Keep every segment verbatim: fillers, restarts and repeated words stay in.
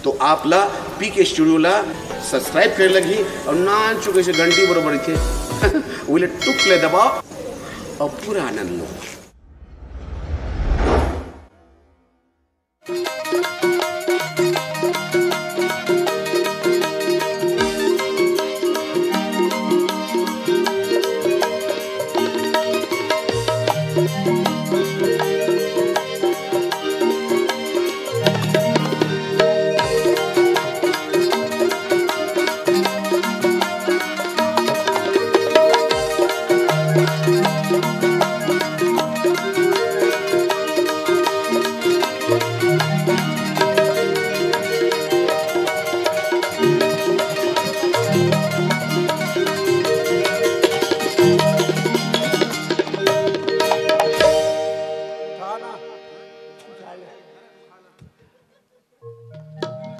तो आप ला पीके स्टूडियो ला सब्सक्राइब करे लगही अउ नान चुके से घंटी बरोबर रहिथे। उले टुक ले दबाओ अउ पूरा आनंद लो।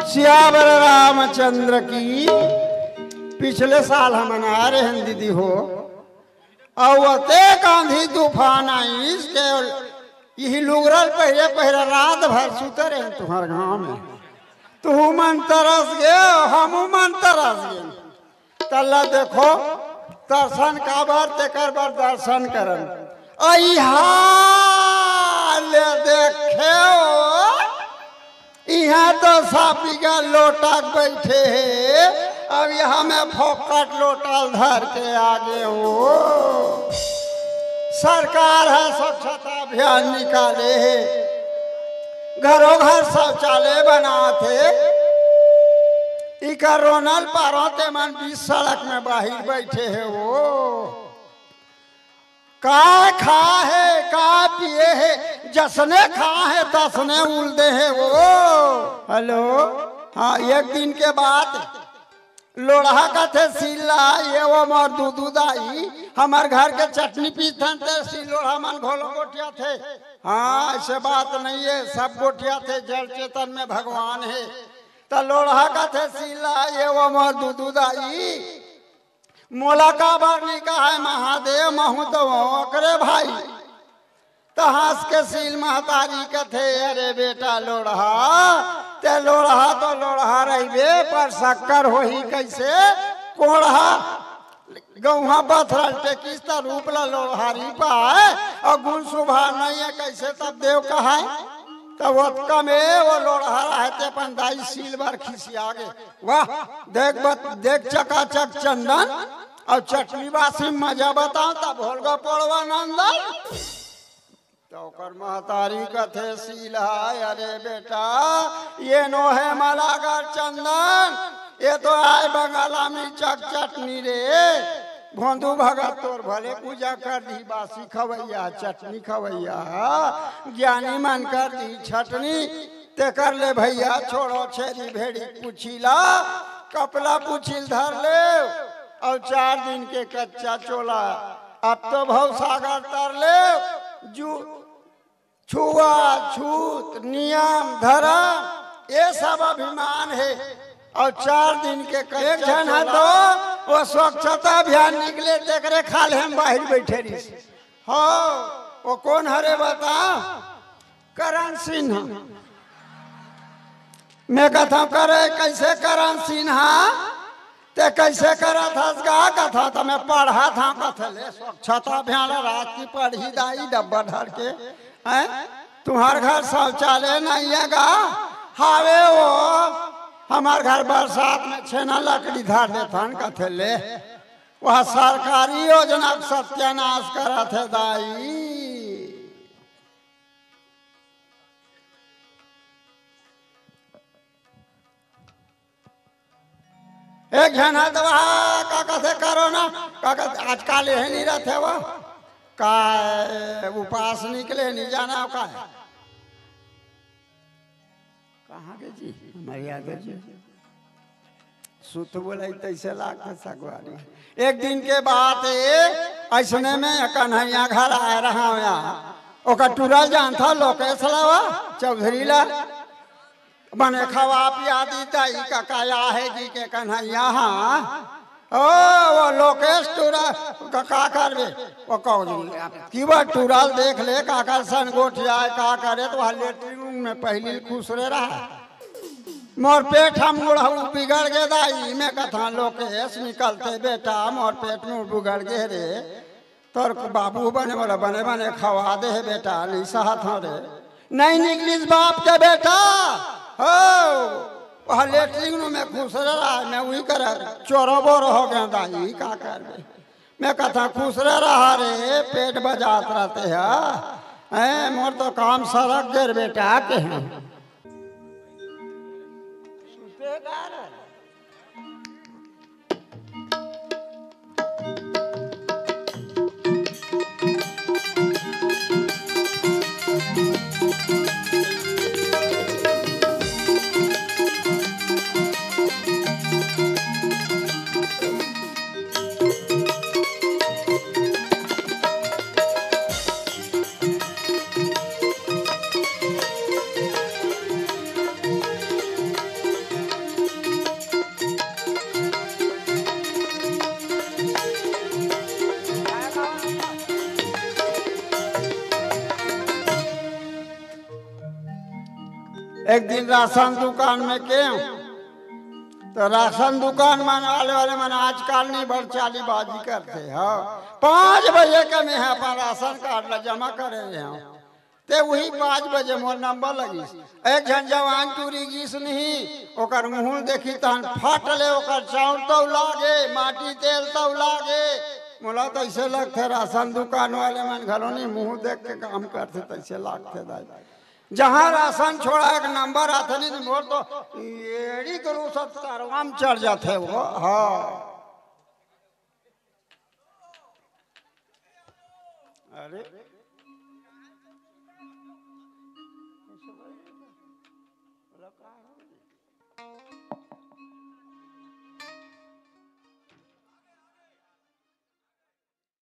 सियावर रामचंद्र की। पिछले साल हमन आए रहेन दीदी हो, अउ अतेक आंधी तूफान आइस के इही लुगरा ल पहिरे पहिरे रात भर सुते रहेन तुंहर गांव में। तुहू मन तरस गे, हमू मन तरस गे। तल्ला देखो, दर्शन काबर, तेकर बर दर्शन करन। अइहा ले देखे हो, इहाँ तो सब बिगर लोटा के बइठे हे, अब इहाँ में फोकट लोटा ल धर के आगे हो। सरकार ह स्वच्छता अभियान निकाले हे, घरों घर शौचालय बनात हे। इकर रोना ल पारो तेमन बीच सड़क में बाहिर बइठे हे वो। का खा हे, का पिए हे, जसने खा हे, तसने उल दे हे वो। हेलो, हाँ, एक दिन के बात, लोढ़ा कथे सील ला, ये वो मोर दूदू दाई, हमर घर के चटनी पीसथन ते सील लोढ़ा मन घोलो गोठियाथे। हाँ, अइसे बात नइ हे, सब गोठियाथे, जड़ चेतन में भगवान हे। त लोढ़ा कथे सील ला, ये वो मोर दूदू दाई, मोला काबर नइ कहय महादेव, महूँ तो ओकरे भाई। त हंस के सील महतारी कथे, अरे बेटा लोढ़ा, ते लोढ़ा तो लोढ़ा रहिबे, पर सक्कर होही कइसे कोढ़ा? गौहा पथरा ल टेकिस त रूप ल लोढ़ारी पाय, अउ गुन सुभाव नइ हे कइसे तब देव कहय? तब ओतका में वो लोढ़ा रहे ते अपन दाई सील बर खिसिया गे। वाह, देख बत-, देख चकाचक चंदन अउ चटनी बासी मजा बताओ, तब होलगा पोड़वा नंदन। त ओकर महतारी कथे सील ह, अरे बेटा, ये नोहे मलागर चंदन, ये तो आय बंगाला मिर्चा के चटनी रे। भोंदू भगत तोर भले पूजा कर दी, बासी खवैया, चटनी खवैया, ज्ञानी मन कर दी छटनी। तेकर ले भइया छोड़ो छेरी भेड़ी पूछी ला, कपला पूछी ल धर ले, अउ चार दिन के कच्चा चोला, अब तो भवसागर तर ले, जू छुआछूत, नियम, धरम, ये सब अभिमान हे। अउ चार दिन के कच्चा एक झन ह चोला। तो वो स्वच्छता अभियान निकले, तेकरे खाल्हे म बाहिर बइठे रहिस। हाँ, वो कोन हरे बता? करण सिंह। मैं कथंव, करे कइसे करण सिंह? ते कइसे करत हस गा? कथंव त मैं पढ़त हंव। कथे ले स्वच्छता अभियान रात की पढ़ही दाई डब्बा धर के। हैं? तुम्हर घर शौचालय नइ हे गा? हावे वो, हमर घर बरसात में छेना लकड़ी धर देथन। कथे ले, वह सरकारी योजना के सत्यानाश करत हे दाई। एक झन ह त वहा का कथे कोरोना, का कथे आजकल एहे नइ रथे वो, का उपास निकले नइ जाना का। कहाँ गे जी? हमर यादव जी। सुत बोलाई तइसे लागथे सगवारी। एक दिन के बात हे, अइसने में कन्हैया घर आय रहा या। ओकर टूरा ल जानथव लोकेश ला, चौधरी ला। बने खवा पिया दी दाई कका, या हे जी के कन्हैया, हाँ। ओ, वो लोकेश टूरा, का, का करबे? वो कहो जी, कि वो टूरा ल देख ले, काकर सन गोठियाय, का करे, त वह लेटरिन रूम में पहिली खुसरे रहा। मोर पेट ह मुड़हू बिगड़ गे दाई, मैं कथंव लोकेश निकलते बेटा, मोर पेट मुड़ बिगड़ गे रे। तोर बाबू बने मोला बने बने खवा दे हे बेटा, नइ सहत हंव रे। नइ निकलिस बाप के बेटा, हो, वह लेटरिन में खुसरे रहा, मैं उही कर चोरो बोरो हो गेंव दाई, का करबे। मैं कथंव खुसरे रहा रे, पेट बजात रहिथे ह। हैं, मोर तो काम सरक गे रे बेटा, कहे हंव। एक दिन राशन दुकान में गेंव, त राशन दुकान मन वाले, वाले मन आजकल नइ बड़ चालीबाजी करथे, हाँ, पाँच बजे के मैं ह अपन राशन कार्ड ला जमा करे रेहेंव। ते उही पाँच बजे मोर नंबर लगिस। एक झन जवान टूरी गिस नहीं, ओकर मुहूँ देखी तहन फट ले ओकर चाउर तौला गे, माटी तेल तौला गे। मोला तो अइसे लगथे राशन दुकान वाले मन घलो नहीं मुहूँ देख के काम करथे, तइसे लगथे दाई। जहाँ राशन छोड़ा एक नंबर आथे नहीं, तो मोर तो एड़ी के रूसत करवा म चढ़ जाथे वो। हाँ। अरे,